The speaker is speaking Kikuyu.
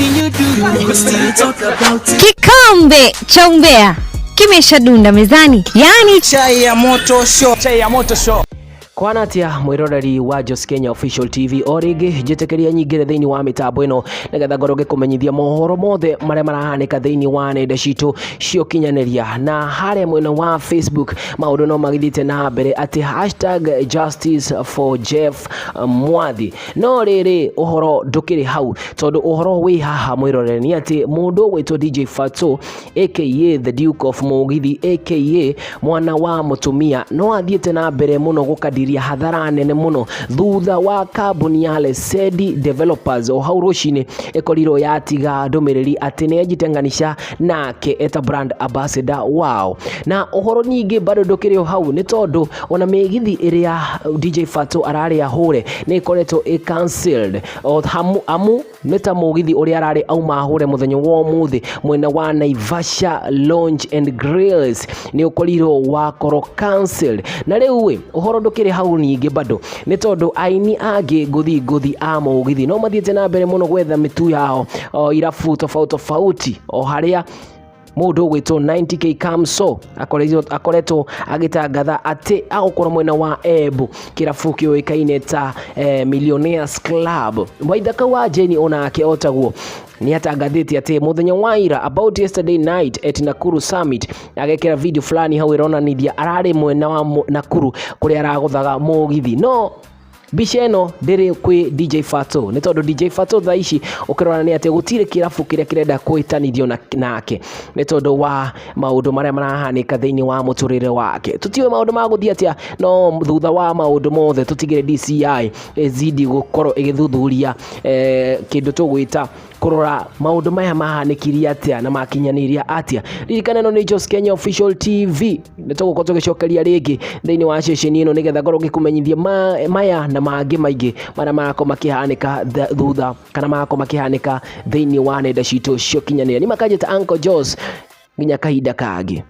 Anything you do, we still talk about it. Kikombe cha umbea kimeshadunda mezani, yaani Chai ya moto show. Chai ya moto show. Kwana atia mwiroreri wa Jos Kenya Official TV, o rĩngĩ njĩtĩkĩria nyingĩre thĩinĩ wa mĩtambo ĩno nĩgetha ngorwo ngĩkũmenyithia mohoro mothe marĩa marahanĩka thĩinĩ wa nenda citũ cia ũkinyanĩria. Na harĩa mwena wa Facebook maũndũ no magĩthiĩte na mbere atĩ #JusticeForJeff Mwathi. No rĩrĩ, ũhoro ndũkĩrĩ hau, tondũ ũhoro wĩ haha, mwĩroreri, nĩ atĩ mũndũ ũgwĩtwo DJ Fatxo, aka the Duke of Mũgithi, aka mwana wa mũtumia, no athiĩte na mbere mũno gũkadiria hathara nene mũno thutha wa kambuni ya Lesedi Developers o hau rũcinĩ ĩkorirwo yatiga ndũmĩrĩri atĩ nĩ ejitenganisha nake eta brand ambassador wao. Na ũhoro ningĩ bado ndũkĩrĩ o hau, nĩ tondũ ona mĩgithi ĩrĩa DJ Fatxo ararĩ ahũre nĩ ĩkoretwo ĩ cancelled o hamu, amu nĩ ta mũgithi ũrĩa ararĩ auma ahũre mũthenya wa ũmũthĩ mwena wa Naivasha Lounge and Grills nĩ ũkorirwo wakorwo cancelled. Na rĩu ĩ, ũhoro ndũkĩrĩ hau ningĩ bado, nĩ tondũ aini angĩ ngũthi ngũthi a mũgithi no mathiĩte na mbere mũno gwetha mĩtu yao o irabu tofauti tofauti, o harĩa mũndũ ũgwĩtwo 90K Kamso akoretwo agĩtangatha atĩ agũkorwo mwena wa Embu, kĩrabu kĩũĩkaine ta Millionaires Club. Waithaka wa Jane onake otaguo nĩ atangathĩte atĩ mũthenya wa ira, about yesterday night at Nakuru Summit, agekĩra video fulani hau ĩronanithia ararĩ mwena wa Nakuru kũrĩa aragũthaga mũgithi. No mbica ĩno ndĩrĩ kwĩ DJ Fatxo, nĩ tondũ DJ Fatxo thaa ici ũkĩrora nĩ atĩ gũtirĩ kĩrabu kĩrĩa kĩrenda kwĩtanithio nake nĩ tondũ wa maũndũ marĩa marahanĩka thĩinĩ wa mũtũrĩre wake. Tũtiũĩ maũndũ ma gũthiĩ atĩa, no thutha wa maũndũ mothe tũtigĩre DCI ĩzidi gũkorwo ĩgĩthuthuria kĩndũ tũgwĩta kũrora maũndũ maya mahanĩkirie atĩa na makinyanĩria atĩa. Ririkana, ĩno nĩ Jos Kenya Official TV. Nĩ tũgũkorwo tũgĩcokeria rĩngĩ thĩinĩ wa ceceni ĩno nĩgetha ngorwo ngĩkũmenyithia maya na mangĩ maingĩ marĩa marakorwo makĩhanĩka thutha kana marakorwo makĩhanĩka thĩinĩ wa nenda citũ cia ũkinyanĩria. Nĩ makanjĩta Uncle Jos, nginya kahinda kangĩ.